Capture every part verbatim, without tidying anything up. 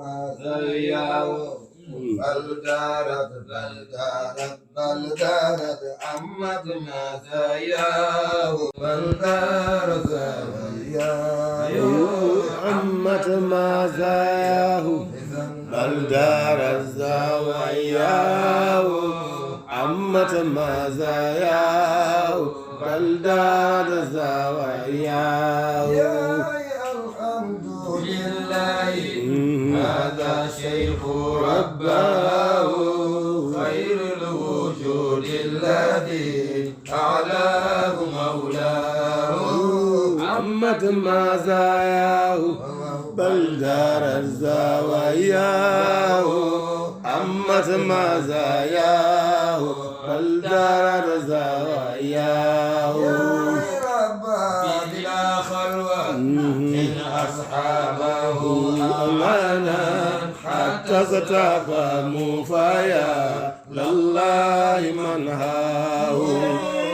مزاياه، بل دارت، بل دارت، بل دارت، عمت مزاياه، بل دارت زواياه، عمت مزاياه، بل دارت زواياه، عمت مزاياه، بل دارت زواياه. الحمد لله، هذا شيخ رباه، خير الوجود الذي أعلاه مولاه. عمت مزاياه، بل دارت زواياه، عمت مزاياه، بل دارت زواياه. ربى بلا خلوة من أصحابه أمانا، حتى استقاموا فيا لله من هاه.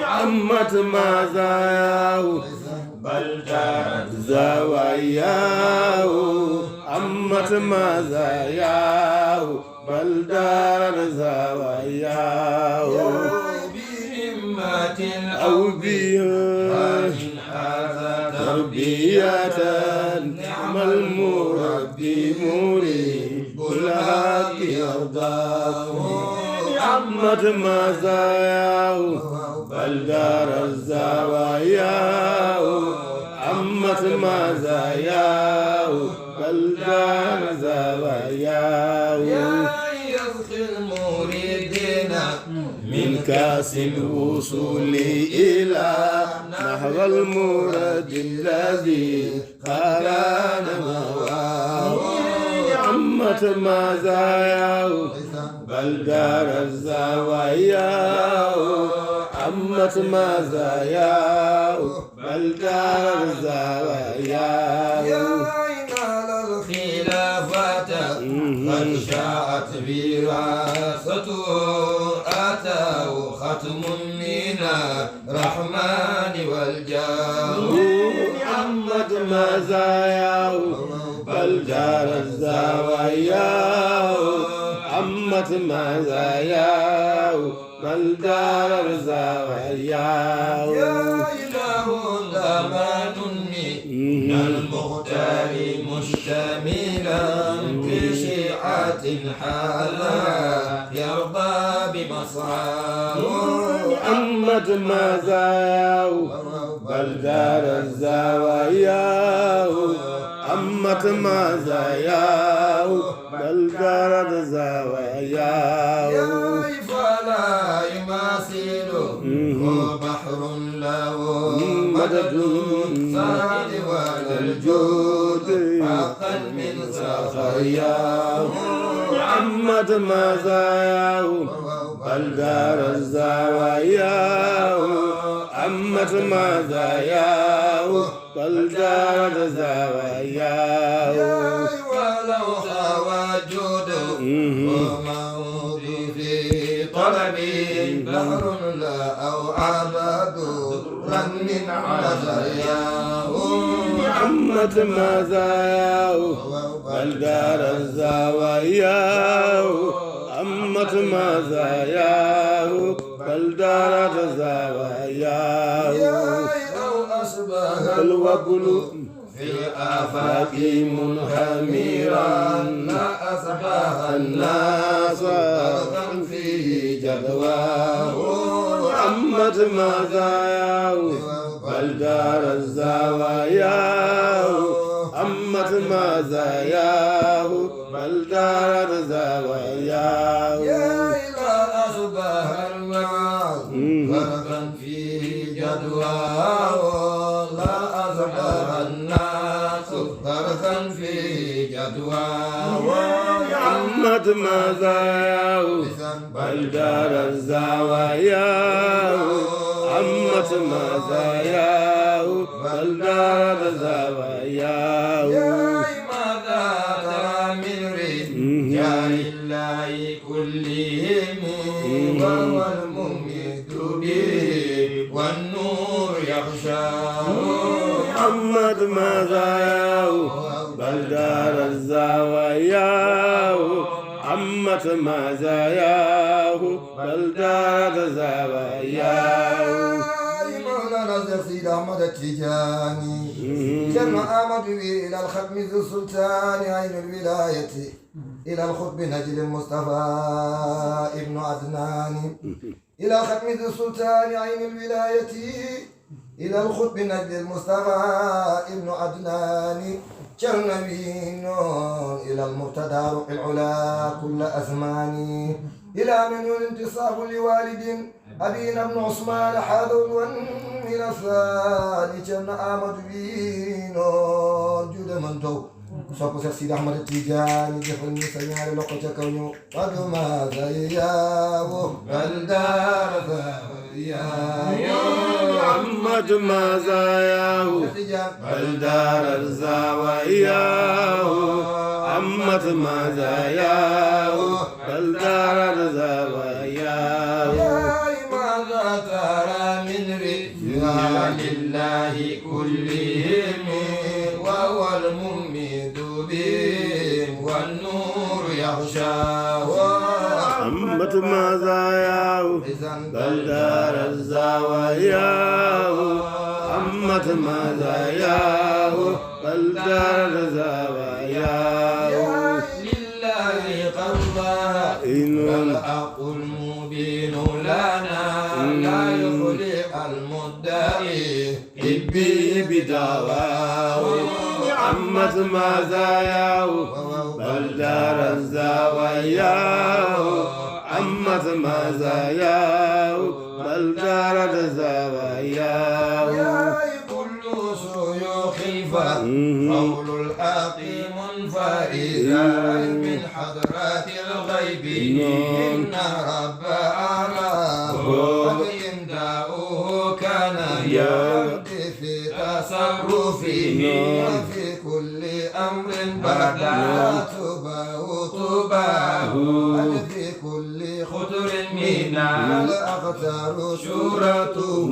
عمت مزاياه، بل دارت زواياه، عمت مزاياه، بل دارت زواياه. بهمة أو بها، هذا تربية، نعم المربي مريب الحق يرضاه. عمت مزاياه، بل دارت زواياه، عمت مزاياه، بل دارت زواياه. يا يسقي المريدين من كاس الوصول إلى نحو المراد الذي كان مواه. عمت مزاياه، بل دارت زواياه، عمت مزاياه، بل دارت زواياه. يا إمام الخلافة، قد شاءت وراثته، أتاه ختم من الرحمن والجاه. عمت مزاياه، بل دارت زواياه، عمت مزاياه، بل دارت زواياه. يا إله زمان من المختار مشتملا، في شيعة حالها يرضى بمصراه. عمت مزاياه، بل دارت زواياه، عمت مزاياه، بل دارت زواياه. فلا يماثله بحر له مدد، سعد ولا الجود حقا من سخاياه. عمت مزاياه، بل دارت زواياه، عمت مزاياه، بل دارت زواياه. ولو خواجد وموت في طلبي، بحر لا أو عبد درا من عزاياه. عمت مزاياه، بل دارت زواياه، عمت مزاياه، بل دارت زواياه. أو أصبح الوبل في الآفاق منهمرا، لا أصبح الناس غرقا فيه جدواه. عمت مزاياه، بل دارت زواياه، عمت مزاياه، بل دارت زواياه. يا إذا أصبح الناس غرقا في جدواه، لا أصبح الناس غرقا في جدواه. عمت مزاياه، بل دارت زواياه، عمت مزاياه، بل دارت زواياه. يا ماذا ترى من رجال الله كلهم، وهو المميت به والنور يغشاه. عمت مزاياه، بل دارت زواياه. عمت مزاياه بل دارت زواياه. Ay Mawlana Cheikh Sidi Ahmad Tidiane. Ceerno Amadou wi: إلى الختم ذي السلطان عين الولاية، إلى القطب نجل المصطفى ابن عدنان. إلى ختم ذي السلطان عين الولاية، إلى القطب نجل المصطفى ابن عدنان. Ceerno wi noon: إلى المرتضى روح العلا كل أزمان. إلى من انتصاب لوالد أبينا ابن عثمان حاذ من الثاني. Ceerno Amadou wi noon: Juuɗe mon dow. Soppo Cheikh Sidi Ahmad Tidiane, jëfal ñu sa ñaari loxo ca kaw ñu. Wadu ma zayawo bal dara zayawo. Ammat ma zayawo bal dara zawayawo. Ammat ma zayawo bal dara zawayawo. يا ماذا ترى من رجال الله كلهم وهو المميت بهم والنور يغشاه. أمت مزاياه بل دارت زواياه. أمت مزاياه بل دارت زواياه. لله قد ظهر إن الحق المبين لنا، لا يخلي المدعي حبي بدعواه. عمت مزاياه بل دارت زواياه. عمت مزاياه بل دارت زواياه. كل شيوخ الفضل قول الحق منفردا من حضرة الغيب إن رب أعلاه. قد إمداؤه كان يقضي في تصرفه وفي كل أمر بدا طوباه طوباه. قد في كل خطر من الأقطار شهرته.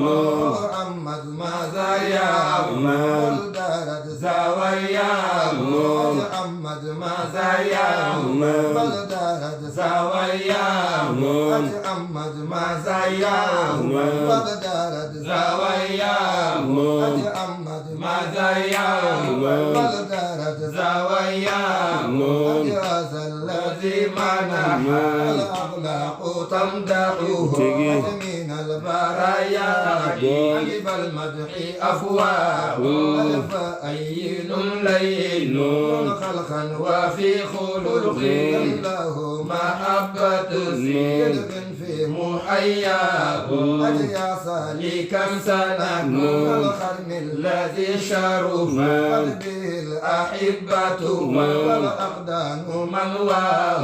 عمت مزاياه بل دارت زواياه. عمت مزاياه بل دارت زواياه. عمت مزاياه بل دارت زواياه. عمت مزاياه بل دارت زواياه. هذا الذي منح الأخلاق تمدحه. من البرايا عجب المدح أفواه. فأين لين خلقا وفي خلق له محبة صدق في محياه. أتيا سالكا سلك الخرم الذي شرف به الأحبة والأقدام من واه.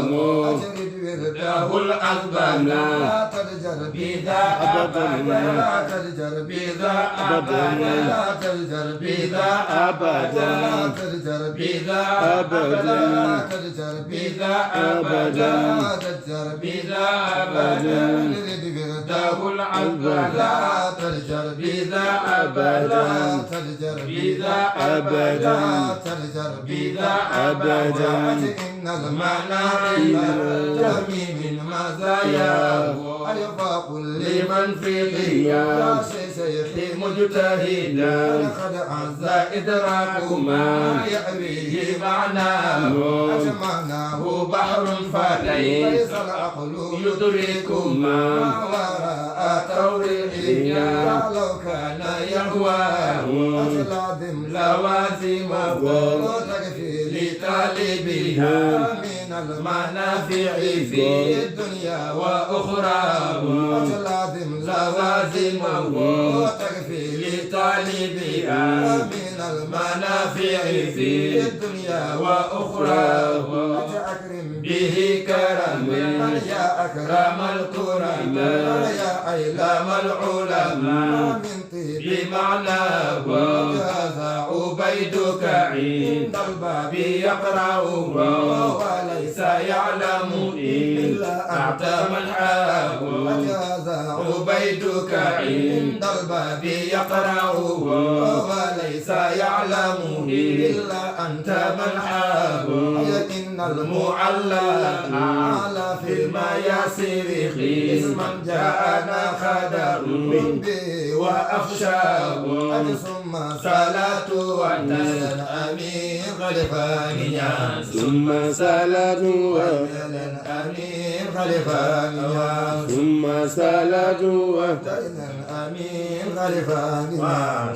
أجرد ورده العذب لا تضجر بذا أبدا. لا تضجر بذا أبدا. لا تضجر بذا أبدا. لا تضجر بذا أبدا. لا تضجر بذا أبدا. لا تضجر بذا أبدا. أجرد ورده العذب لا تضجر بذا أبدا. لا تضجر بذا أبدا. لا تضجر بذا أبدا. إن المناعم تحمي من مزاياه. أيفاق لمن في غياه. شيخي مجتهدا قد عز إدراك ما يحويه معناه. معناه بحر فليس العقل يدرك ما وراء طور الحجاب. لو كان يهواه لازم لوازمه تكفي لطالبها من المنافع في الدنيا وأخرى. لازم لوازمه تكفي لطالبها من المنافع في الدنيا وأخرى. أكرم به كرما يا أكرم الكرماء يا علام العلماء. من بمعناه. هذا عبيدك عند الباب يقرأه وليس يعلم إلا أنت من حاه. هذا عبيدك عند الباب يقرأه وليس يعلم إلا أنت من حاه. إن المعلى على في المياسر، اسما جاءنا خدر به وأخشاه. ثم صلاة والسلام خلفا ثم صلاة و- الأمين خلفا ثم صلاة و- الأمين خلفا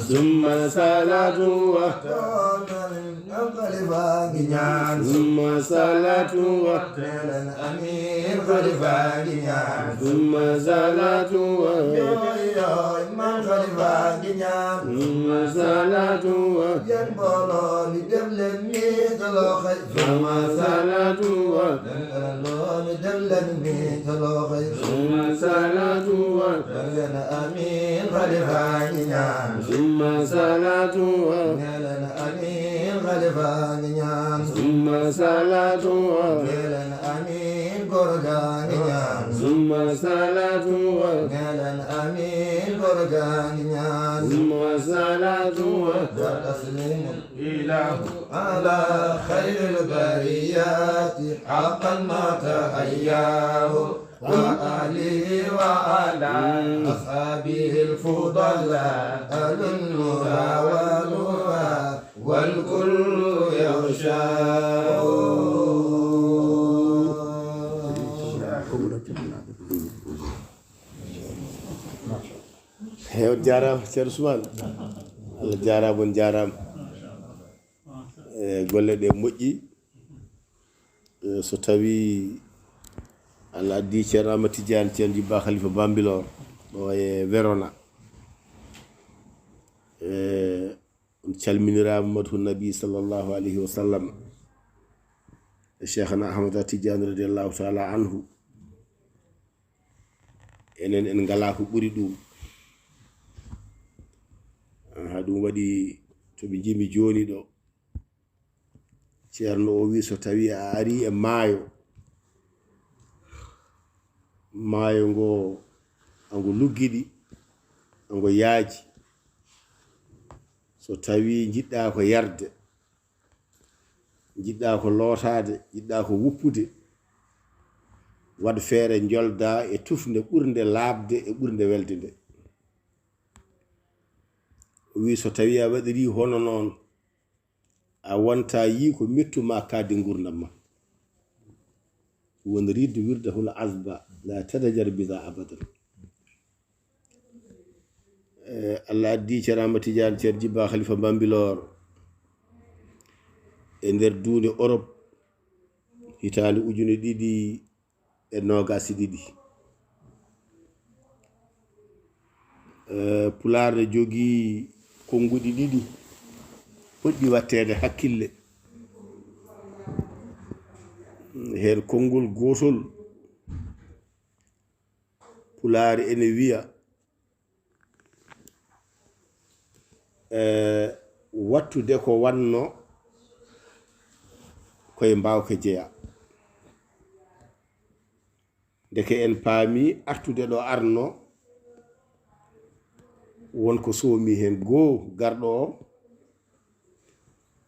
ثم صلاة و- خلفا ثم صلاة و- الأمين خلفا ثم صلاة و- من خلفا ثم صلاة و- ينبغي بدبل من ثلاثة ثم صلاة و- Mbooloo mi dem leen mi toloo xëy. ثم صلاة و- Dem leen amiin xalifa ngi ñaan. ثم صلاة و- Nee leen amiin xalifa ngi ñaan. ثم صلاة و- Nee leen amiin góor gaa ngi ñaan. ثم صلاة و- Nee leen amiin góor gaa ngi ñaan. ثم صلاة و- وتسليم إله على خير البريات حقا ما تهياه وآله وعلى أصحابه الفضلاء أهل النورى والنورى والكل يغشاه. He, on jaaraama, Ceerno Ousmane. Allah jaaraama, on jaaraama. E, golle ɗe moƴƴi. E, so tawi Allah addi Ceerno Amadou Tidiane, Ceerno Jibba Khalifa Bambilor, ɗo e Verona. E, on calminiraama Madhu Nabi sallallahu alayhi wa sallam. E Cheikhna Ahmada Tidiane radiyallahu taala anhu. Enen en ngalaa ko ɓuri ɗum. Aha, ɗum waɗi to ɓe njimi jooni ɗo. Ceerno o wi so tawi a ari e maayo, maayo ngo, ango luggiɗi, ango yaaji. So tawi njiɗɗa ko yarde, njiɗɗa ko lootaade, njiɗɗa ko wuppude, waɗ feere njolda e tufnde ɓurnde laaɓde e ɓurnde welde nde. O wi so tawi a waɗiri hono noon, a wonta yi ko mettu ma kaadi ngurdam ma. Won ridde wirdahul azba, la tadajar biza abadan. Eh, Allah addi Ceerno Amadou Tidiane, Ceerno Jibba Khalifa Bambilor, e nder duunde Europe, hitaande ujune ɗiɗi e noogaas e ɗiɗi. Eh, Pulaar ne jogii konnguɗi ɗiɗi poɗɗi watteede hakkille. Heen konngol gootol, Pulaar ene wiya, eh, wattude ko wanno koye mbaawka jeya. Ndeke en paami artude ɗo arno, won ko soomi heen. Goo garɗo o,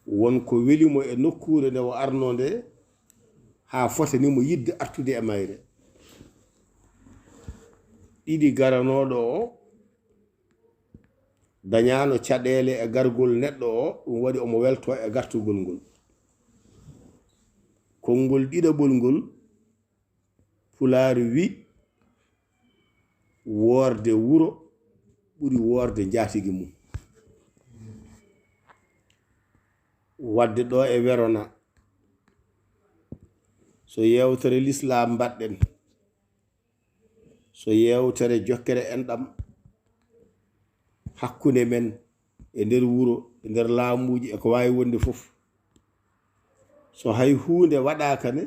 won ko weli mo e nokkuure nde o arno nde, haa fotani mo yiɗde artude e mayre. Ɗiɗi garanooɗo o, dañaano caɗeele e gargol neɗɗo o, ɗum waɗi omo welto e gartugol ngol. Konngol ɗiɗaɓol ngol, Pulaar wi, woorde wuro ɓuri woorde njaatigi mum. Wadde ɗo e Verona, so yeewtere Lislaam mbaɗɗen, so yeewtere jokkere enɗam hakkunde men e nder wuro, e nder laamuuji, e ko waawi wonde fof, so hay huunde waɗaaka ne,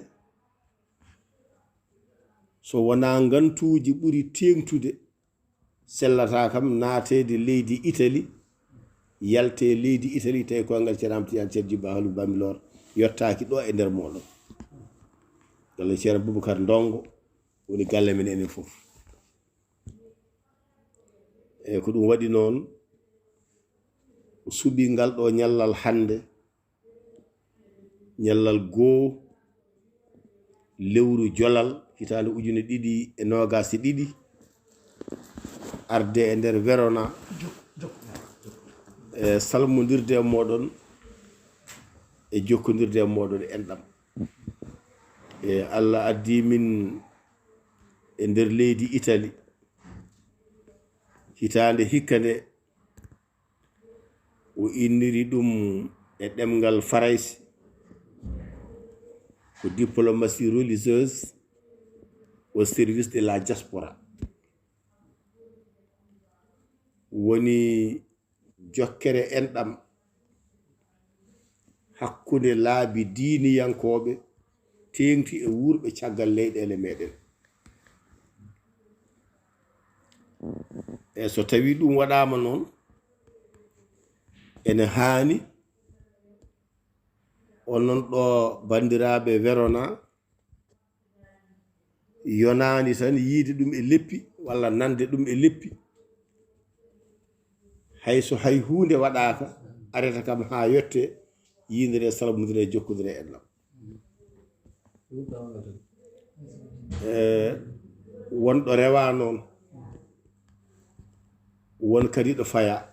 so wonaa ngantuuji ɓuri teeŋtude, sellata kam naateede leydi Itali, yalte leydi Itali, tawi koyngal Ceerno Amadou Tidiane, Ceerno Jibba Khalifa Bambilor, yottaaki ɗo e nder mooɗon. Galle Ceerno Boubacar Ndongo woni galle men enen fof. E ko ɗum waɗi noon, o suɓi ngal ɗo ñallal hannde, ñallal goo lewru jolal hitaande ujune ɗiɗi e noogaas e ɗiɗi, arde e nder Verona, e salmondirde e mooɗon, e jokkondirde e mooɗon enɗam. E Allah addi min e nder leydi Itali, hitaande hikka nde, o inniri ɗum e ɗemngal Farayse ko diplomatie religieuse au service de la diaspora. Woni jokkere enɗam hakkunde laabi diiniyankooɓe teeŋti e wuurɓe caggal leyɗeele meɗen. E so tawi ɗum waɗaama noon, ene haani onon ɗo banndiraaɓe Verona, yonaani tan yiide ɗum e leppi walla nande ɗum e leppi. Hay so hay huunde waɗaaka, areta kam haa yotte, yiindere, salmondire, jokkondire enɗam. E, won ɗo rewa noon, won kadi ɗo faya.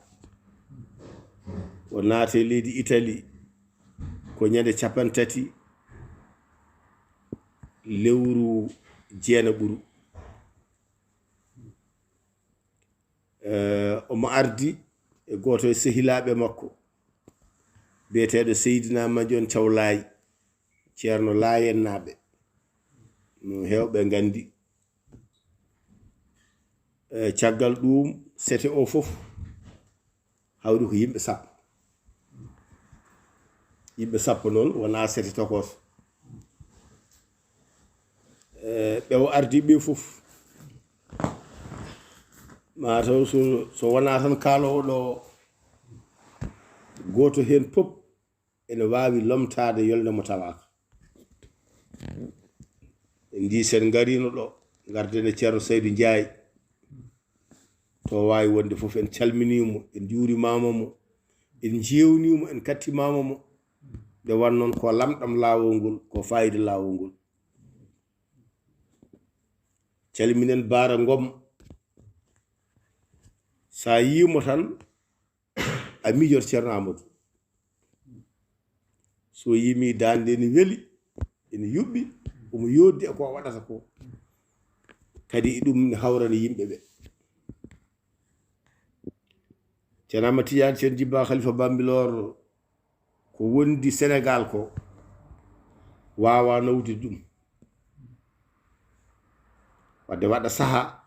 O naate leydi Itali ko ñande capantati lewru jeenaɓuru. E, omo ardi e gooto e sehilaaɓe makko biyeteeɗo Seydina Mandione Thiaw Laye, ceerno Laayennaaɓe, no heewɓe nganndi. E, caggal ɗum, sete o fof hawri ko yimɓe sappo. Yimɓe sappo noon wonaa sete tokos. E, ɓe o ardi ɓe fof, mataw so, so wonaa tan kaaloowo ɗo, gooto heen pop ene waawi lomtaade yolnde mo tawaaka. En ndi sen ngarino ɗo, ngarden e Ceerno Saydu Njaay, to waawi wonde fof, en calminii mo, en njuurimaama mo, en njeewnii mo, en kattimaama mo. Nde wan noon ko lamɗam laawol ngol, ko fayida laawol ngol. Calminen Baara Ngom. Sa yii mo tan, a miijor Ceerno Amadou. So yimi daande ene weli, ene yuɓɓi, omo yoddi e ko waɗata ko. Kadi e ɗum ne hawrani yimɓe ɓe. Ceerno Ahmad Tidiane, Ceerno Jibba Khalifa Bambilor, ko wondi Senegal ko, wawa nawde ɗum. Wadde waɗa saha,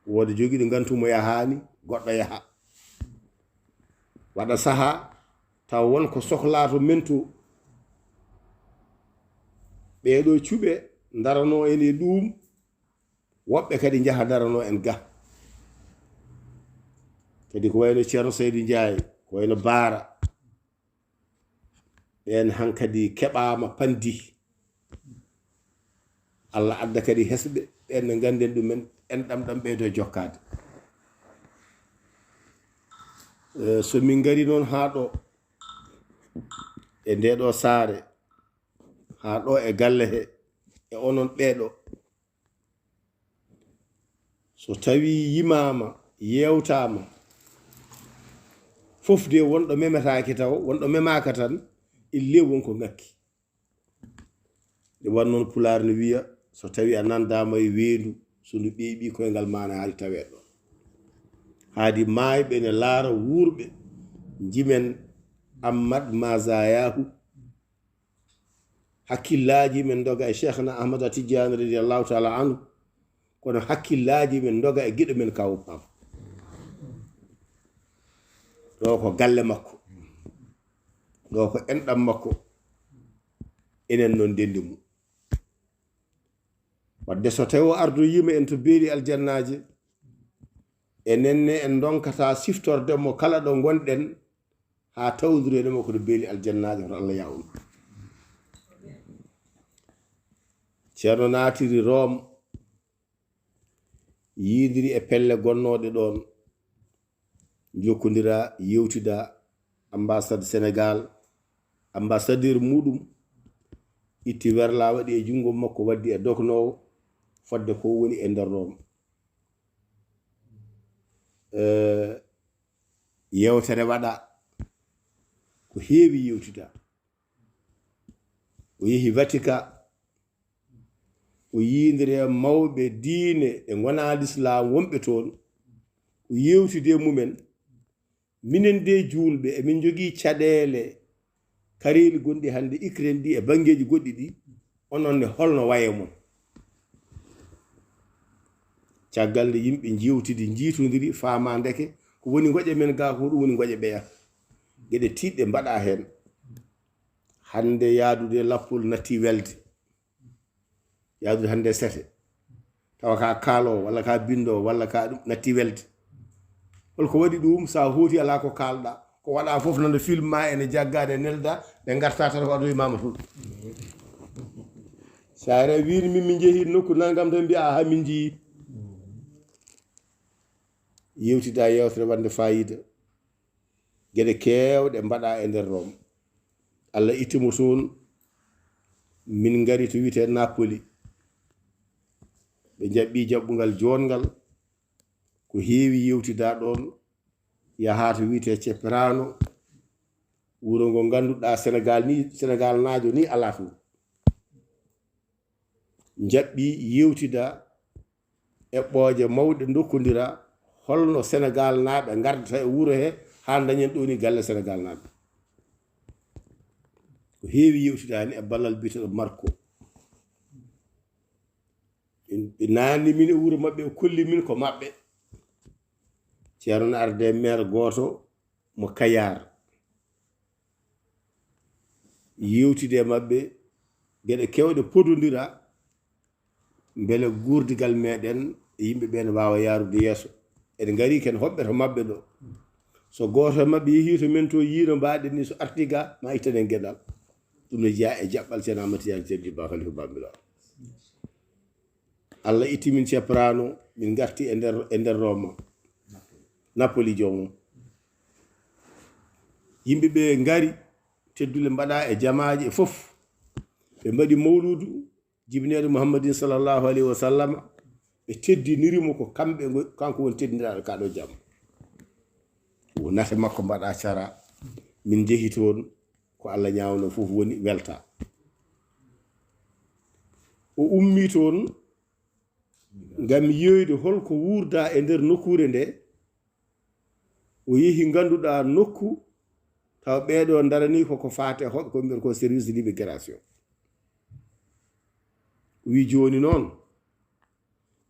wooda jogiiɗo ngantu mo yahaani, goɗɗo yaha. Waɗa saha, taw won ko sohlaato men to. Ɓeeɗo cuɓe ndarano en e ɗum, woɓɓe kadi njaha ndarano en ga. Kadi ko wayno Ceerno Saydu Njaay, ko wayno Baara. Ɓeen hankadi keɓaama, pandi. Allah adda kadi hesɓe, ɓeen ne ngannden ɗumen, enɗam ɗam ɓeydo jokkaade. Eh, so min ngari noon haa ɗo, e nde ɗo saare, haa ɗo e galle he, e onon ɓeeɗo, so tawi yimaama, yewtaama, fof de wonɗo memetaake taw, wonɗo memaaka tan, ille won ko ngakki. Nde wan noon Pulaar ne wiya, so tawi a nandaama e weendu, so ndu ɓeeɓi koyngal ma ne haali tawee ɗo. Haadi maayɓe ne laara wuurɓe, njimen Ammad Mazayahu. Hakkillaaji men ndoga e Cheikhna Ahmada Tidiane radiyallahu taala anhu, kono hakkillaaji men ndoga e giɗo men Kawu Paam. Ɗo ko galle makko, ɗo ko enɗam makko, enen noon ndenndi mum. Wadde so tawi o ardoyiima en to beeli aljannaaji, enen ne en ndonkata siftorde mo kala ɗo ngonɗen, haa tawdiri e mo ko ɗo beeli aljannaaji, hoto Allah yaaw ɗum. Ceerno naatiri Room, yiidiri e pelle gonnooɗe ɗoon, njokkondira, yewtida, ambassade Senegal, ambassadeur muɗum, itti werla, waɗi e junngo makko, waddi e doknoowo, fodde ko woni e nder ɗoon. Eh, yewtere waɗa, ko heewi yewtida. O yehi Vatican, o yiindiri e mawɓe diine ɗe ngonaa Lislaam wonɓe toon, o yewtidi e mumen. Minen de juulɓe, emin njogii caɗeele kareeli gonɗi hannde Ukraine ɗi e banngeeji goɗɗi ɗi, onon ne holno waye mon? Caggal nde yimɓe njeewtidi, njiitondiri, faama ndeke ko woni ngoƴa men gaa ko ɗum woni ngoƴa ɓeya. Geɗe tiiɗɗe mbaɗa heen. Hannde yaadude lappol natti welde. Yaadude hannde sete. Tawa ka kaaloowo, walla ka binndoowo, walla ka ɗum natti welde. Hol ko waɗi ɗum? So a hooti alaa ko kaalɗa. Ko waɗa fof nana film ma ene jagga, ene nelda, ɓe ngarta tan ko adoyi mama toon. So a rewi wiin min, min njehi nokku nanngam tan mbiya, "Aha, min njiyii." Yewtida yewtere waɗnde faayiida. Geɗe keewɗe mbaɗa e nder Rome. Allah itti mo toon, min ngari to wiyetee Napoli. Ɓe njaɓɓi jaɓɓungal joonngal. Ko heewi yewtida ɗoon, yaha to wiyetee Ceperano, wuro ngo ngannduɗaa Senegal ni, Senegalnaajo ni alaa toon. Njaɓɓi yewtida, eɓɓooje mawɗe ndokkondira, holno Senegalnaaɓe ngardata e wuro he haa ndañen ɗo ni galle Senegalnaaɓe. Ko heewi yewtidaani e ballal biyeteeɗo Marco. Ɓe naanni min e wuro maɓɓe, ɓe kolli min ko maɓɓe. Ceerno no arde maire gooto mo Kayar. Yewtide e maɓɓe, geɗe keewɗe podondira, mbele guurdigal meɗen e yimɓe ɓen waawa yaarude yeeso. Eɗen ngari ken hoɓɓe to maɓɓe ɗo. So gooto e maɓɓe yehii to men to, yii no mbaɗen ni, so arti ga, ma ittanen geɗal. Ɗum ne jeyaa e jaɓɓal Ceerno Ahmad Tijaan Cerji Ba, Khalifa Bambilor. Allah itti min Ceperano, min ngarti e nder, e nder Roma. Napoli joomum. Yimɓe ɓe ngari, teddule mbaɗa e jamaaje e fof. Ɓe mbaɗi mawludu jibineeɗo Muhammadin sallallahu alayhi wa sallam. Ɓe teddiniri mo ko kamɓe ngo-, kanko woni teddiniraaɗo ka ɗo jam. Wo nate makko mbaɗa cara. Min njehi toon, ko Allah ñaawno fof woni welta. O ummi toon ngam yiyoyde holko wuurda e nder nokkuure nde. O yehi ngannduɗaa nokku, tawa ɓeeɗo darani koko faate hoɓɓe ko mbiyata ko service d'immigration. O wi jooni noon,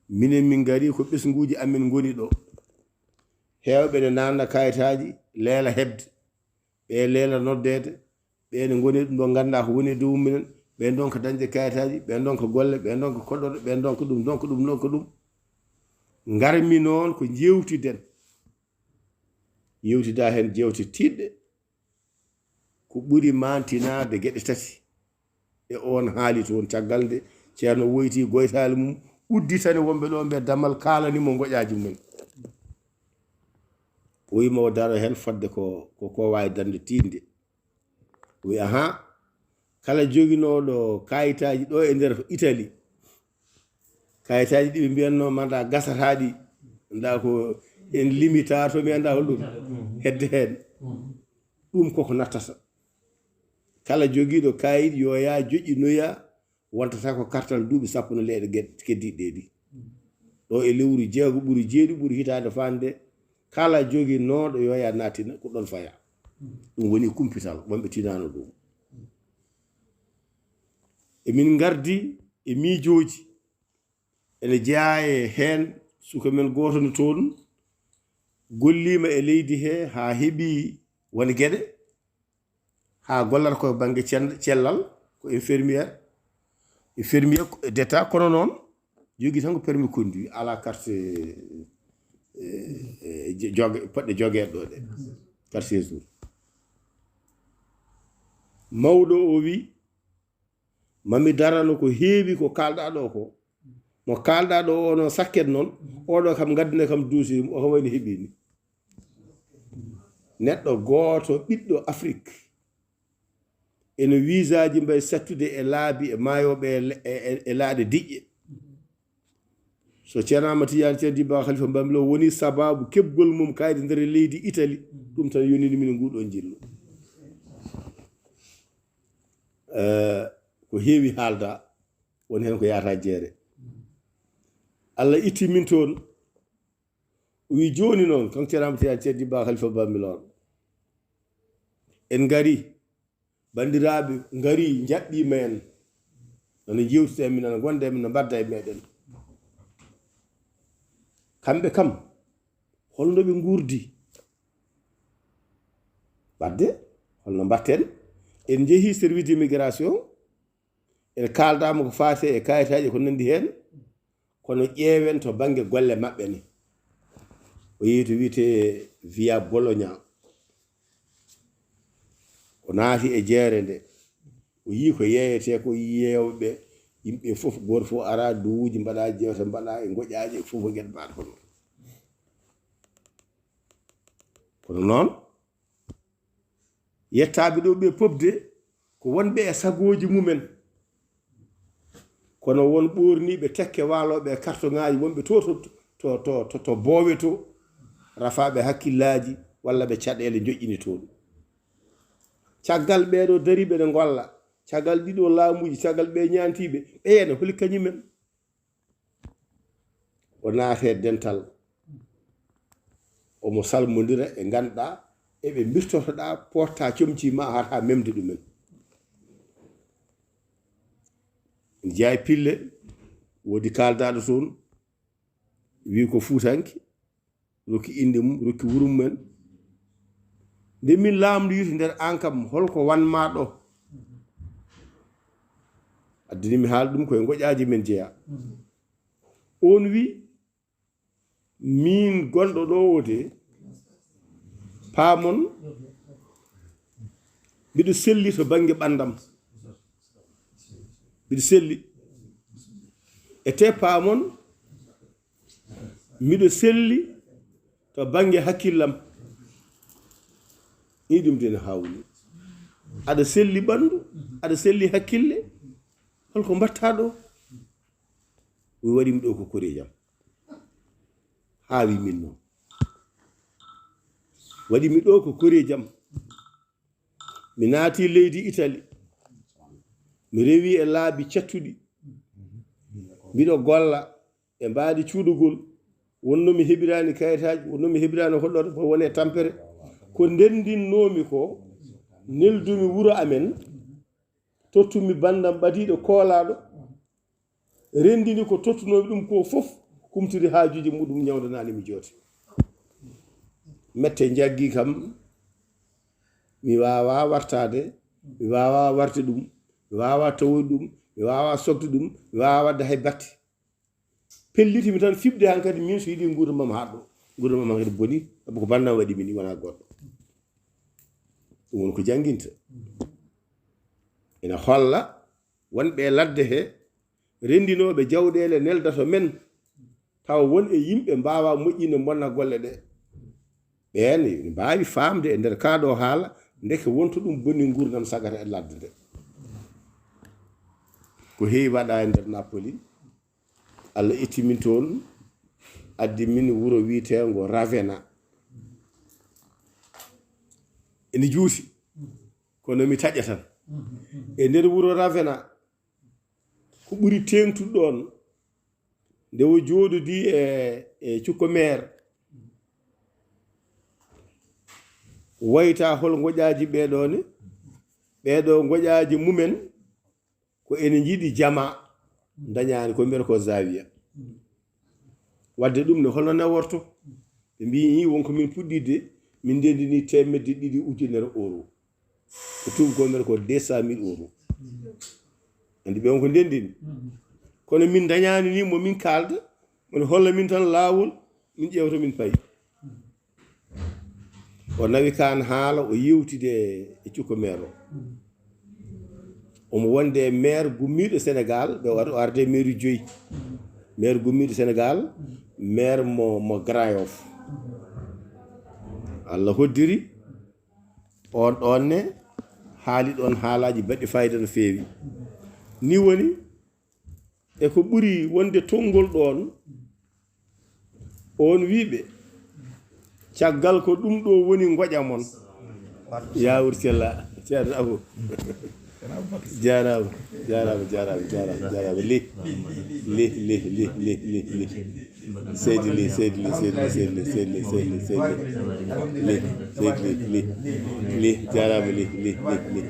minen min ngari ko ɓesnguuji amen ngoni ɗo. Heewɓe ne naanna kayitaaji, leela heɓde. Ɓe leela noddeede, ɓe ne ngoni ɗum ɗo nganndaa ko woni e dow minen, ɓe ndonka dañde kayitaaji, ɓe ndonka golle, ɓe ndonka koɗorɗe, ɓe ndonka ɗum, ndonka ɗum, ndonka ɗum. Ngarmi noon ko njeewtiden. Yewtida heen jeewte tiiɗɗe, ko ɓuri maantinaade geɗe tati. E oon haali toon, caggal nde Ceerno woyti goytaali mum, udditani wonɓe ɗoon ɓe damal, kaalani mo ngoƴaaji mumen. O wiima o daro heen fodde ko, ko, ko waawi dañde tiiɗnde. O wi, "Ahaa, kala joginooɗo kaayitaaji ɗo e nder Italie, kaayitaaji ɗi ɓe mbiyatnoo ma nda gasata ɗi, nda ko en limita to, mi annda hol ɗum, hedde heen. Ɗum koko nattata. Kala jogiiɗo kaayit yo yaa joƴƴinoya, wontata ko kartal duuɓi sappo no leyɗe ged-, keddiiɗe ɗe ɗi. Ɗo e lewru jeego ɓuri jeeɗi ɓuri hitaande faande, kala joginooɗo yo yaa nattina ko ɗon faya." Ɗum woni kumpital, wonɓe tinaano ɗum. Emin ngardi e miijooji, ene jeyaa e heen suka men gooto no toon, golliima e leydi he haa heɓi won geɗe, haa gollata ko bannge cen-, cellal, ko infirmière, infirmière d'état, kono noon jogii tan ko permis conduit, alaa carte, eh, eh, joge-, poɗɗe jogeede ɗo ɗe, carte séjour. Mawɗo o wi, "Mami darano ko heewi ko kaalɗa ɗo ko. Mo kaalɗa ɗo o no sakket noon, oɗo kam ngaddane kam dossier mum, o kam wayno heɓi ni." Neɗɗo gooto ɓiɗɗo Afrik, ene wiisaaji mbay sattude e laabi e maayooɓe e le- e- e- e laaɗe diƴƴe. So Ceerno Ahmad Tijaan Ceerno Dibba Khalifa Bambilor woni sabaabu keɓgol mum kaydi nder leydi Itali, ɗum tan yonini min e nguɗo njillu. Eh, ko heewi haalda, woni heen ko yahata jeere. Allah itti min toon. O wi jooni noon, kanko Ceerno Amadou Tidiane Ceerno Dibba Khalifa Bambilor, en ngari, banndiraaɓe ngari, njaɓɓiima en, nana njeewtida e min, nana ngonda e min, no mbadda e meɗen. Kamɓe kam, holno ɓe nguurdi? Wadde, holno mbatten? En njehi service d'immigration, en kaaldaama ko faati e kayitaaji ko nanndi heen, kono ƴeewen to bannge golle maɓɓe ne. O yehi to wiyetee Via Bologna. O naati e jeere nde. O yii ko yeeyetee ko yeewɓe, yimɓe fof, gooto fof ara, duwuuji mbaɗa, jeewte mbaɗa, e ngoƴaaji, e fof o geɗe mbaɗa hono. Kono noon, yettaaɓe ɗo ɓe popde, ko wonɓe e sagooji mumen. Kono won ɓoorniiɓe tekke waalooɓe e kartoŋaaji, wonɓe to, to, to, to, to, to boowe to, rafaaɓe hakkillaaji walla ɓe caɗeele njoƴƴini toon. Caggal ɓee ɗo dariiɓe ne ngolla, caggal ɗiɗo laamuuji, caggal ɓe ñaantiiɓe, ɓe ene holi kañumen. O naate dental, omo salmondira e ngannduɗaa, eɓe mbirtotoɗaa, potta comci ma hata memde ɗumen. Njaay Pille, woodi kaaldaaɗo toon, wi ko Fuutanke, rokki innde mum, rokki wuro mumen. Nde min laamndoyta nder aan kam, holko wanmaa ɗo? Addani mi haala ɗum koye ngoƴaaji men jeyaa. Oon wi, miin gonɗo ɗo o de, paamon, mbiɗo selli to bannge ɓanndam. Mbiɗo selli. E te paamon, mbiɗo selli to bannge hakkillam. Ni ɗum de no hawni. Aɗa selli ɓanndu, aɗa selli hakkille. Holko mbaɗtaa ɗo? O waɗi mi ɗo ko koreejam. Haawi min noon. Waɗi mi ɗo ko koreejam. Mi naati leydi Itali. Mi rewi e laabi cattuɗi. Mbiɗo golla e mbaadi cuuɗogol. Wonno mi heɓiraani kayitaaji, wonno mi heɓiraani hoɗorde, mboɗo woni e tampere. Ko ndendinnoomi ko, neldumi wuro amen, tottumi banndam ɓadiiɗo koolaaɗo, renndini ko tottunoomi ɗum ko fof, humtiri haajuuji muɗum, ñawndanaani mi joote. Mette njaggi kam, mi waawaa wartaade, mi waawaa warde ɗum, mi waawaa tawoyde ɗum, mi waawaa sokde ɗum, mi waawaa waɗde hay batte. Pellitimi tan fiɓde hankadi, min so yiɗi nguurdam am haaɗɗo, nguurdam am hankadi boni, sabu ko banndam waɗi mi ni, wonaa goɗɗo. Ɗum woni ko jannginta. Ina holla wonɓe e ladde he, renndinooɓe jawɗeele nelda to men, tawa won e yimɓe mbaawaa moƴƴinde, mbonna golle ɗe. Ɓeen ina mbaawi faamde e nder kaa ɗo haala, ndeke wonto ɗum bonni nguurndam sagata e ladde nde. Ko heewi waɗa e nder Napoli, Allah itti min toon, addi min wuro wiyeteengo Ravenna. Ene juuti, kono mi taƴa tan. E nder wuro Ravenna, ko ɓuri teeŋtude ɗoon, nde o jooɗodii e, e cukko meer, wayta hol ngoƴaaji ɓee ɗoo ne, ɓee ɗoo ngoƴaaji mumen, ko ene njiɗi jama, ndañaani ko mbiyata ko zawiya. Wadde ɗum ne, holno ne worto? Ɓe mbii, "Ii, won ko min puɗɗiɗde, min ndenndini teemedde ɗiɗi ujunere euro." Ko tuubi ko mbiyata ko deux cent mille euro. Anndi ɓe won ko ndenndini. Kono min ndañaani ni mo min kaalda, woni holla min tan laawol, min ƴeewta min payi. O nawi kaan haala, o yewtide e cukko meer o. Omo wonde e meer gummiiɗo Senegaal, ɓe waɗa o arde meeru joyi. Meer gummiiɗo Senegaal, meer mo, mo Grand Yoff. Allah hoddiri, on ɗon ne, Haali ɗon haalaaji baɗɗi fayida no feewi. Ni woni, e ko ɓuri wonde tonngol ɗoon, on wiiɓe, caggal ko ɗum ɗo woni ngoƴa mon. Yaawur Cella, ceerno Abu. Jaaraama, jaaraama, jaaraama, jaaraama, jaaraama. Li, li, li, li, li, li, li. Seydi Li, Seydi Li, Seydi Li, Seydi Li, Seydi Li, Seydi Li, Seydi Li. Li, Seydi Li, Li, Li, jaaraama Li, Li, Li, Li.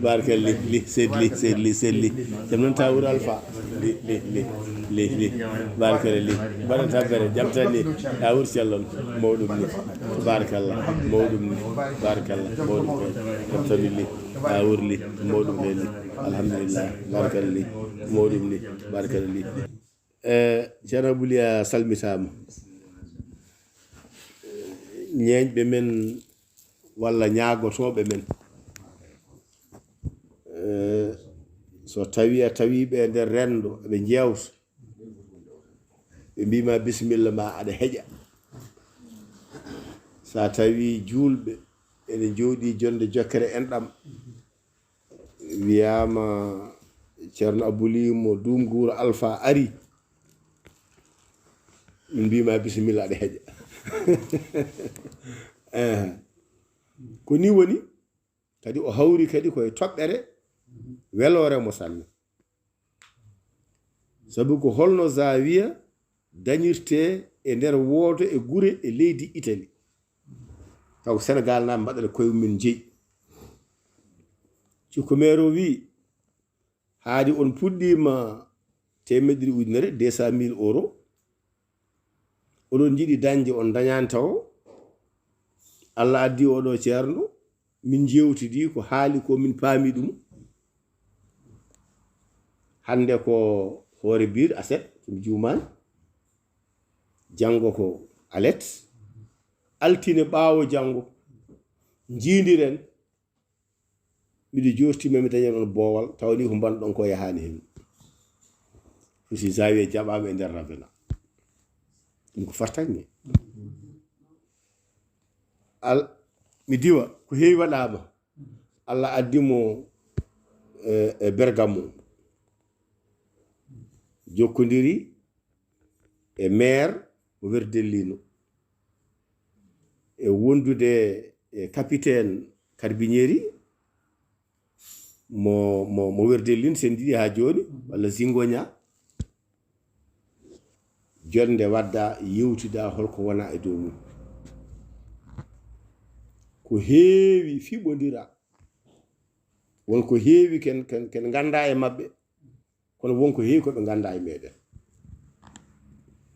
Barka Li, Li, Seydi Li, Seydi Li, Seydi Li. Jam noon Taawur Alfa. Li, Li, Li, Li, Li. Barka Li. Mbaɗa tampere, jam tan ni. Taawur Cella on, mawɗum ni. Barakallah, mawɗum ni. Barakallah, mawɗum ni. Jam tan ni Li, Taawur Li, mawɗum ni Li. Alhamdulillah, barka Li, mawɗum ni. Barka Li. Eh, Ceerno Abou Ly a salmitaama. Ñeeñɓe men walla ñaagotooɓe men. Eh, so tawii a tawii ɓe e nder renndo, eɓe njeewta, ɓe mbii ma bisimilla ma aɗa heƴa. So a tawii juulɓe ene njooɗii jonnde jokkere enɗam, wiyaama Ceerno Abou Ly mo Duum Guuro Alfa ari, min mbii ma bisimilla aɗa heƴa. Eh, ko ni woni, kadi o hawri kadi koye toɓɓere weloore mo sanne. Sabu ko holno Zawiya dañirtee e nder wooto e gure e leydi Italie? Taw ko Senegal naaɓe mbaɗata koye mum jeyi. Cukko meero wii, haadi on puɗɗiima teemedde ɗiɗi ujunere, deux cent mille euros, oɗon njiɗi dañde, on dañaani tawo. Allah addi oɗo ceerno, min njeewtidi ko haali ko, min paami ɗum. Hannde ko hoore biir aset, so mi juumaani. Janngo ko alet. Altine ɓaawo janngo, njiindiren. Miɗo jooɗtiima mi dañan on boowal, tawa ni ko mbaɗɗon ko yahaani heen. Foti Zawiya jaɓaama e nder Ravenna. Ɗum ko fartaŋŋe. Al-, mi diwa, ko heewi waɗaama. Allah addi mo e, e Bergamo. Jokkondiri e maire mo Verdellino. E wondude e capitaine Carabinieri mo, mo, mo Verdellino, sen njiɗi haa jooni, walla Zingoña. Jonnde wadda, yewtida holko wona e dow mum. Ko heewi fiɓondira. Won ko heewi ken, ken, ken ngannda e maɓɓe. Kono won ko heewi ko ɓe ngannda e meɗen.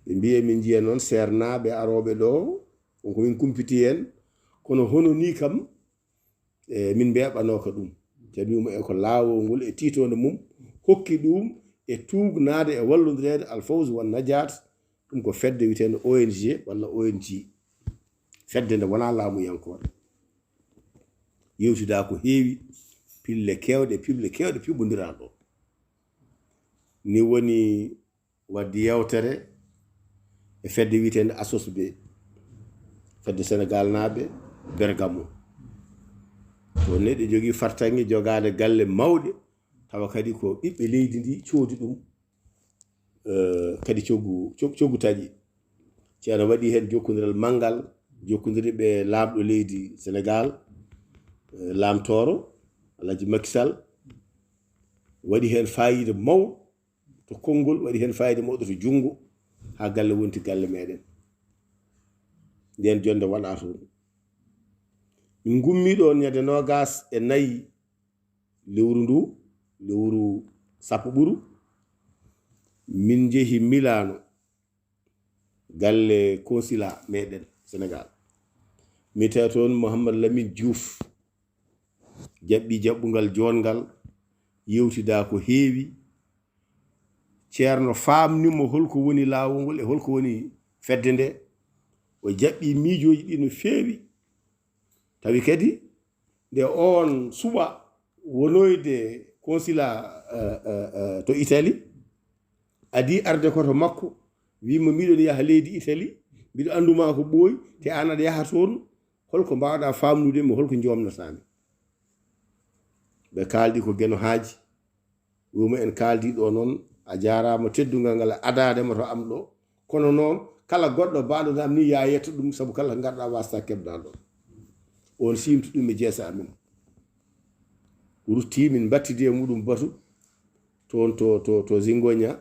Ɓe mbiye min njiya noon seernaaɓe arooɓe ɗo, won ko min kumpiti heen. Kono hono ni kam, e, min mbeeɓanooka ɗum. Tawi mo e ko laawol ngol e tiitoonde mum hokki ɗum e tuugnaade e wallondireede Al Fawz wan Najaat, ɗum ko fedde wiyeteende O N G walla O N G. Fedde nde wonaa laamuyankoore. Yewtidaa ko heewi, pille keewɗe, piɓle keewɗe piɓondiraa ɗo. Ni woni waddi yewtere e fedde wiyeteende Asos B, fedde Senegal naaɓe Bergamo. Ko neɗɗo jogii fartaŋŋe jogaade galle mawɗe, tawa kadi ko ɓiɓɓe leydi ndi coodi ɗum, eh, kadi coggu, cog-, coggu taƴi. Ceerno waɗi heen jokkondiral manngal, jokkondiri ɓe laamɗo leydi Senegal, eh, laamtooro, Alhaji Macky Sall, waɗi heen faayiida mawɗo to konngol, waɗi heen faayiida mawɗo to junngo, haa galle wonti galle meɗen. Ndeen jonnde waɗaa toon. Min ngummi ɗoon ñande noogaas e nayi lewru ndu, lewru sappo ɓuru, min njehi Milano, galle consulat meɗen Senegal. Mi tawi toon Mouhammad Lamine Diouf, jaɓɓi jaɓɓungal joɗngal, yewtidaa ko heewi. Ceerno faamni mo holko woni laawol ngol e holko woni fedde nde. O jaɓɓi miijooji ɗi no feewi. Tawi kadi nde oon suɓa wonoyde consulat, eh, eh, eh, to Italie, adii arde ko to makko, wii mo, "Miɗon yaha leydi Italie, mbiɗo annduma ko ɓooyi, te aan aɗa yaha toon, holko mbaawɗaa faamnude mi, holko joomnotaa mi?" Ɓe kaaldi ko Geno Haaji. Wiyuma en kaaldi ɗo noon, a jaaraama teddungal ngal a adaade ma to am ɗo. Kono noon, kala goɗɗo baaɗo am ni, ya yetto ɗum, sabu kala ngarɗa wasta keɓɗa ɗo. On siimti ɗum e jeesa amen. Rutti min mbattidi e muɗum batu toon to, to, to Zingoña,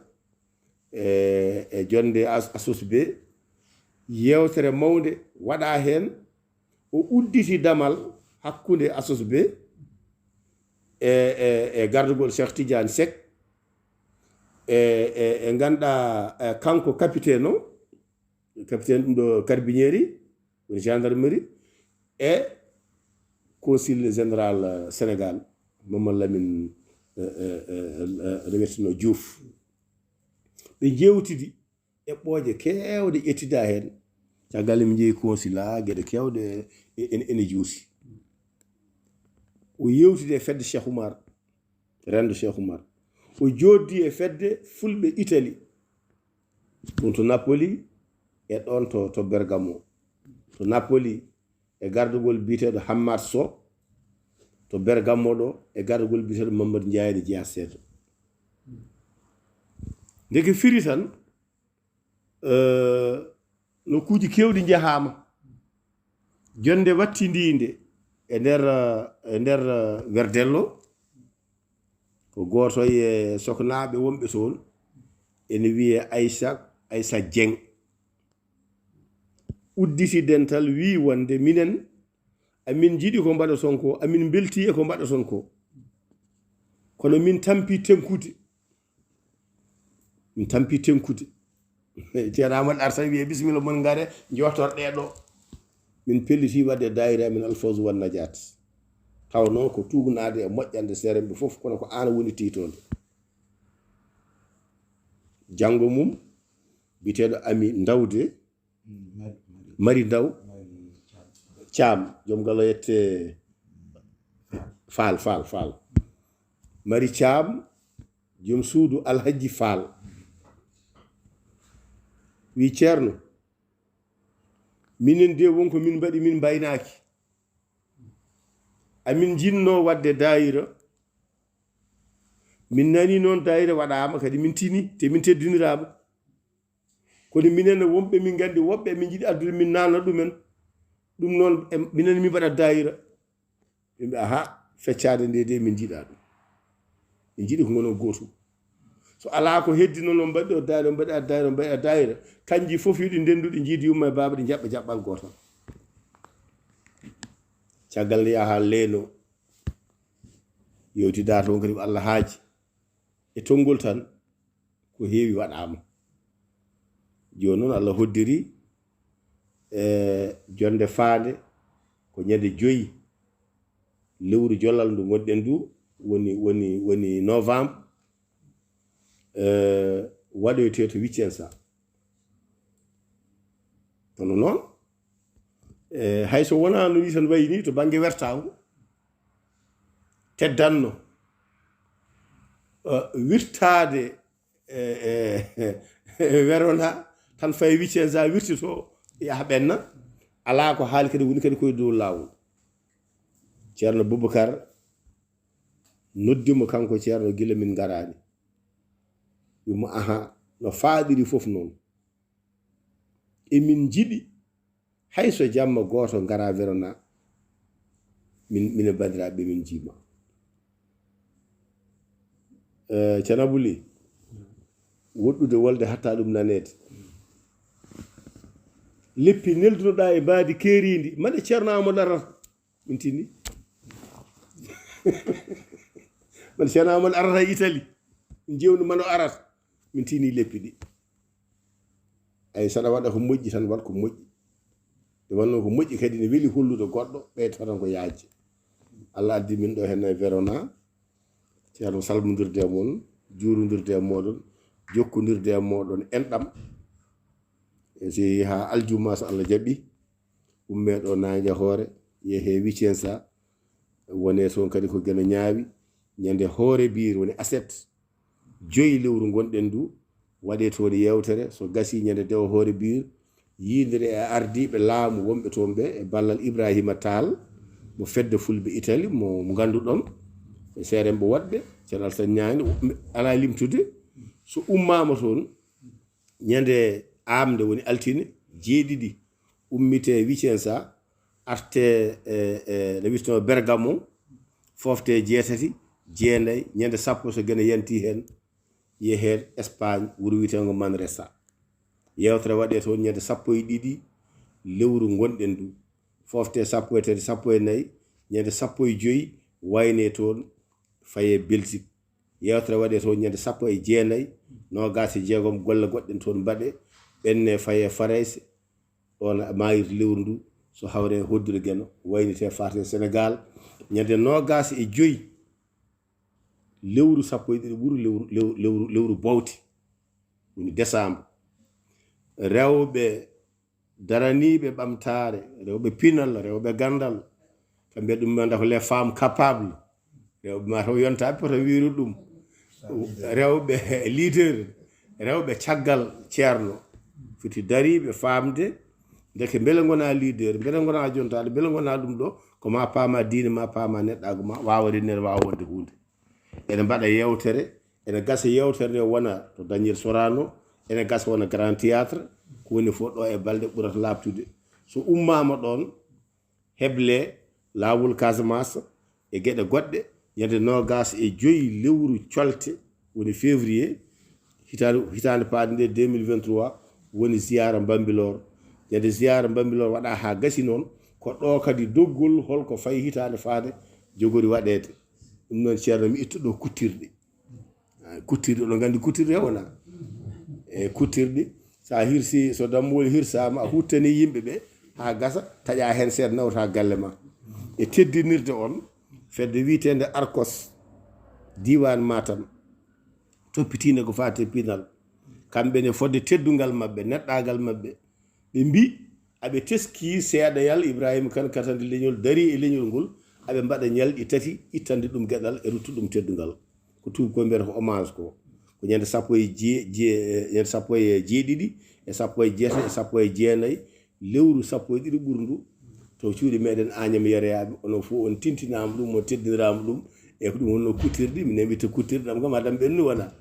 e, e jonde As-, Asos be. Yewtere mawnde waɗa heen, o udditi damal hakkunde Asos be e, e, e gardugol Cheikh Tidiane Seck, e, e, e ganduɗa, e, kanko capitaine o, capitaine ɗum ɗo carabinieri, woni gendarmerie, e consul général, eh, Sénégal, Mamadou Lamine, eh, eh, eh, eh, no wiyeteno Diouf. Ɓe jewtidi eɓɓooje keewɗe ƴettida heen. Caggal min njehi consulat, geɗe keewɗe e, e, ene juuti. O yewtidi e fedde Cheikh Oumar, rendo Cheikh Oumar. O jooɗdi e fedde fulɓe Italie. Ɗum to Napoli e ɗoon to, to Bergamo. To Napoli e gardugol biyeteeɗo Hammad Sow. To Bergamo ɗo e gardugol biyeteeɗo Mamadou Ndiaye ene jeyaa seedo. Ndeke firi tan, eh, nokkuuji keewɗi njahaama. Jonde wattindiinde e nder, eh, e nder, eh, Werdello. Ko gooto e soknaaɓe wonɓe toon, ene wiyee Aissa, Aissa Dieng. Udditi dental, wii wonde minen, amin njiɗi ko mbaɗoton ko, amin mbeltii e ko mbaɗoton ko. Kono min tampi tenkude. Min tampi tenkude. Ceerno Amadou Artan wiyee, "Bisimilla, mon ngare, njootorɗe ɗo." Min pelliti waɗde daayira min Alfawzu wan Najaat. Taw noon ko tuugnaade e moƴƴande seerenɓe fof, kono ko aan woni tiitoonde. Janngo mum, biyeteeɗo Ami Ndawde, Mari Ndaw, Caam, joom galo yette Faal, Faal, Faal. Mari Caam, joom suudu Alhaji Faal. Wi, "Ceerno, minen de won ko min mbaɗi, min mbaynaaki. Amin njinnoo waɗde daayira. Min nani noon daayira waɗaama, kadi min tini, te min teddiniraama. Kono minen ne wonɓe min nganndi, woɓɓe min njiɗi addude, min naatna ɗumen. Ɗum noon, e, minen min mbaɗa daayira." Ɓe mbi, "Aha, feccaade nde de min njiɗa ɗum. Min njiɗi ko ngonon gootum. So alaa ko heddi noon, on mbaɗi ɗo daayira, on mbaɗi daayira, on mbaɗi daayira. Kanji fof yo ɗi ndendu, ɗi njiidi yumma e baaba, ɗi njaɓɓa jaɓɓal gootal." Caggal nde yaha leeno yewtida toon kadi ko Allah haaji. E tonngol tan, ko heewi waɗaama. Jooni noon Allah hoddiri, e jonde faande ko ñande joyi lewru jolal ndu ngonɗen ndu, woni, woni, woni novembre, e waɗoyte to Vicenza. Kono noon, e hay so wonaa no ni tan wayi ni to bannge wertaango, teddanno, e, wirtaade e, e, e Verona tan, fay Vicenza wirtito, yaha ɓenna, alaa ko haali kadi, woni kadi koye dow laawol. Ceerno Boubacar noddi mo kanko Ceerno gila min ngaraani. Wimo, "Aha, no faaɗiri fof noon. Emin njiɗi hay so jamma gooto ngara Verona, min, minen banndiraaɓe min njiima." Eh, Ceerno Abou Ly, woɗɗude wolde hatta ɗum naneede. Leppi neldunoɗaa e mbaadi keeriindi, mbaɗe Ceerno Amadou arata. Min tini. Mbaɗe Ceerno Amadou arata e Italie. Min jewnu mano arata. Min tini leppi ɗi. Ay, saɗa waɗa ko moƴƴi tan, waɗ ko moƴƴi. Nde wonno ko moƴƴi kadi ne weli hollude goɗɗo, ɓeyta tan ko yaajde. Allah addi min ɗo henne e Verona. Ceerno, salmondirde e mon, juurondirde e moɗon, jokkondirde e moɗon enɗam. E si haa aljuma, so Allah jaɓi, umme ɗo naange hoore, yehe Vicenza, wone toon kadi ko Geno ñaawi. Ñande hoore biir woni aset, joyi lewru ngonɗen ndu, waɗe toon yewtere, so gasi ñande dewo hoore biir, yiindire e ardiiɓe laamu wonɓe toon ɓe, e ballal Ibrahima Tall, mo fedde fulɓe Italie, mo, mo ngannduɗon. Seerenɓe woɗɓe, Ceerno Alsan Ñaani, alaa limtude, so ummaama toon, ñande aamnde woni altine, jeeɗiɗi, ummitee Vicenza, artee e, e, no wiyetee Bergamo, foftee jeetati, jeenayi, ñande sappo so Gine yanti heen, yehee Espagne, wuro wiyeteengo Manresa. Yeewtere waɗee toon ñande sappo e ɗiɗi lewru ngonɗen ndu. Foftee sappo e tati, sappo e nayi, ñande sappo e joyi, waynee toon, fayee Belgique. Yeewtere waɗee toon ñande sappo e jeenayi, noogaas e jeegom, golle goɗɗe toon mbaɗee, ɓennee fayee Farayse, ɗoon maayirde lewru ndu, so hawree hoddiro Geno, waynitee faatee Senegaal. Ñande noogaas e joyi lewru sappo e ɗiɗi ɓuru lewru, lewru, lewru, lewru bowti, woni décembre. Rewɓe daraniiɓe ɓamtaare, rewɓe pinal, rewɓe ganndal, kamɓe ɗum mbiya ko les femmes capables. Rewɓe ma taw yontaaɓe poto wiiru ɗum. Rewɓe leader, rewɓe caggal ceerno, foti dariiɓe faamde, ndeke mbele ngonaa leader, mbele ngonaa jontaaɗo, mbele ngonaa ɗum ɗo, ko ma paama diine, ma paama neɗɗaagu, ma waawa rennere, waawa wonde huunde. Ene mbaɗa yeewtere, ene gasa yeewtere nde wona to Daniel Sorano, ene gasa wona Grand Théâtre, ko woni fof ɗo e balɗe ɓurata laaɓtude. So ummaama ɗoon, heble laawol Casamance e geɗe goɗɗe, ñande noogaas e joyi lewru colte, woni février, hitaande, hitaande paaɗe nde deux mille vingt-trois, woni ziyaara Bambilor. Ñande ziyaara Bambilor waɗaa haa gasi noon, ko ɗo kadi doggol holko fayi hitaande faade jogori waɗeede. Ɗum noon, ceerno, mi itta ɗo kuttirɗe. Ah, kuttirɗe, oɗon nganndi kuttirɗe he wona? E kuttirɗe, so a hirsi, so dammuwol hirsaama, a huttani yimɓe ɓe haa gasa, taƴa heen seeɗa, nawta galle ma. E teddinirde on, fedde wiyeteende Arcos, diiwaan Matam, toppitiinde ko faati e pinal. Kamɓe ne fodde teddungal maɓɓe, neɗɗaagal maɓɓe, ɓe mbi, aɓe teskii seeɗayal Ibrahima Kan katande leñol darii e leñol ngol, aɓe mbaɗa ñalɗi tati ittande ɗum geɗal e ruttude ɗum teddungal. Ko tuubakooɓe mbiyata ko hommage ko. Ko ñande sappo e jee-, jee-, ñande sappo e jeeɗiɗi, e sappo e jeetati, e sappo e jeenayi, lewru sappo e ɗiɗi ɓurndu, to cuuɗi meɗen Agnam Yeroyaaɓe, onon fof on tintinaama ɗum, on teddiniraama ɗum, e ko ɗum wonno kuttirɗi, minen mbitta kuttirɗi ɗam kam, haɗam ɓennu wona.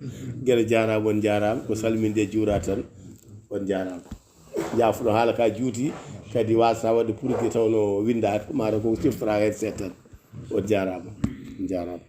Geno jaaraama, on jaaraama, ko salminde e juura tan, on jaaraama. Jaafuɗo haala ka juuti, kadi waasa waɗde pour que tawno winndaaka, mara ko ciftora heen seeɗa tan. On jaaraama, on jaaraama.